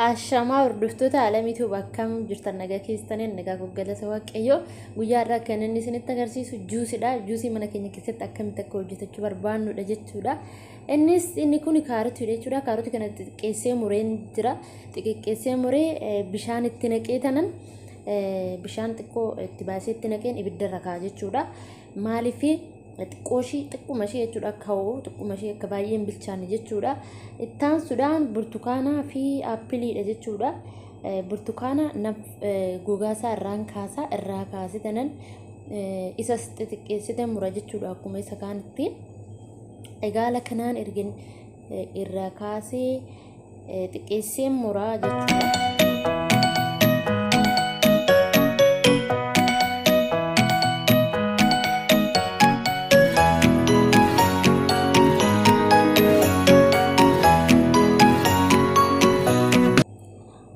Ashamaa hordoftoota Alamituu, akkam jirtan? Nagaa keessanii? Nagaa galata Waaqayyoo. Guyyaa irraa kan inni isinitti agarsiisu juusidha. Juusii mana keenya keessatti akkamitti akka hojjetachuu barbaannudha jechuudha. Innis inni kun kaarotiidha jechuudha. Kaarotii kana xixiqqeessee mureen jira. Xixiqqeessee muree bishaan itti naqee tanan, bishaan xiqqoo itti baasee itti naqeen ibiddarra kaa'a jechuudha. Maaliif? Xiqqoo ishii, xiqquma ishee jechuudha, akka ho'u xiqquma ishee, akka baay'ee hin bilchaanne jechuudha. Ittaansuudhaan burtukaanaa fi appiliidha jechuudha. Burtukaana gogaasaa irraan kaasaa, irraa kaasee tanan isas xixiqqeessite mura jechuudha, akkuma isa kaanitti. Egaa haala kanaan ergin irraa kaasee xiqqeessee muraa jechuudha.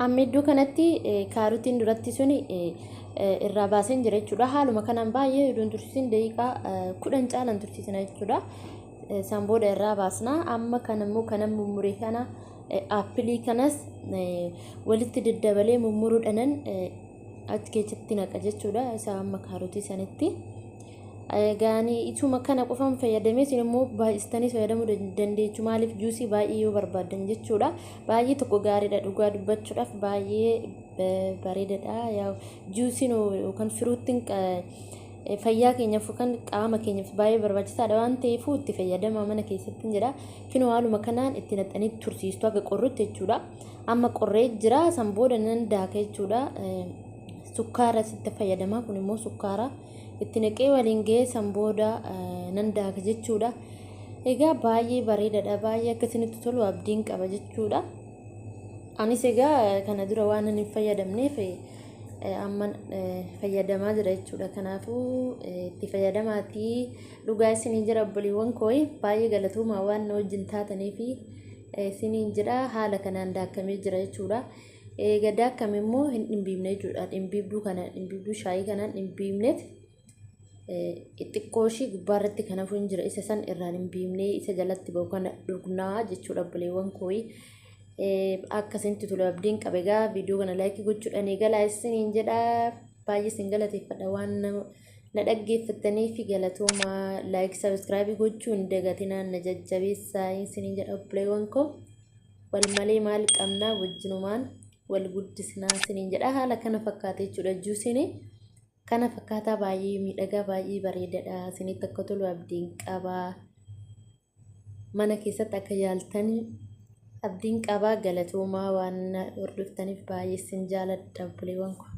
Amma iddoo kanatti kaarotiin duratti suni irraa baaseen jira jechuudha. Haaluma kanaan baay'ee iddoo tursiisin, daqiiqaa 10 caalan tursiisna jechuudha. Isaan booda irraa baasna. Amma kan immoo kana mummuree kana, aappilii kanas walitti daddabalee mummuruudhanan achi keessatti naqa jechuudha. Isa amma kaarotii sanitti. Gaanii ituma kana qofaan fayyadamee, isin immoo baay'istanii fayyadamuu dandeechu. Maaliif? Juusii baay'ee yoo barbaaddan jechuudha. Baay'ee tokko gaariidha, dhugaa dubbachuudhaaf baay'ee bareedaadha. Yaa juusiin yookaan firuuttiin fayyaa keenyaaf yookaan qaama keenyaaf baay'ee barbaachisaadha waan ta'eef, itti fayyadamaa mana keessatti jedha. Kinoo haaluma kanaan itti naqxanii tursiistu haga qorrutti jechuudha. Amma qorree jira, san booda nan daaka jechuudha. Sukkaara sitti fayyadama, kun immoo sukkaara itti naqee waliin ga'ee, san booda nan daaka jechuudha. Egaa baay'ee bareedaadha, baay'ee akka isinitti tolu abdiin qaba jechuudha. Anis egaa kana dura waan hin fayyadamneef amma fayyadamaa jira jechuudha. Kanaafuu itti fayyadamaatii dhugaa isinii jira, obboleewwan koo. Baay'ee galatoomaa waan na wajjin taatanii fi isiniin jira. Haala kanaan daakamee jira jechuudha. Eega daakame immoo hin dhimbiibne jechuudha. Dhimbiibduu kana, dhimbiibduu shaayii kanaan dhimbiibneet, xixiqqoo ishii gubbaarratti kan hafu hin jira. Isa san irraan dhimbiibnee isa jalatti bahu kana dhugnaa jechuudha, obboleewwan koo. Akkasitti tolu abdiin qaba. Egaa viidiyoo kana like gochuudhaan eegalaa isiniin jedha. Baay'ee isin galateeffadha waan na dhaggeeffattanii fi galatoomaa. Like, subscribe gochuu hin dagatinaa, na jajjabeessaa isiniin jedha, obboleewwan koo. Wal malee maal qabnaa? Wajjinumaan wal guddisnaa isiniin jedha. Haala kana fakkaata jechuudha juusiin. Kana fakkaataa, baay'ee miidhagaa, baay'ee bareedaadha. Isinitti akka tolu abdiin qaba. Mana keessatti akka yaaltan abdiin qabaa. Galatoomaa waan hordoftaniif, baay'ee isin jaaladha, obboleewwan koo.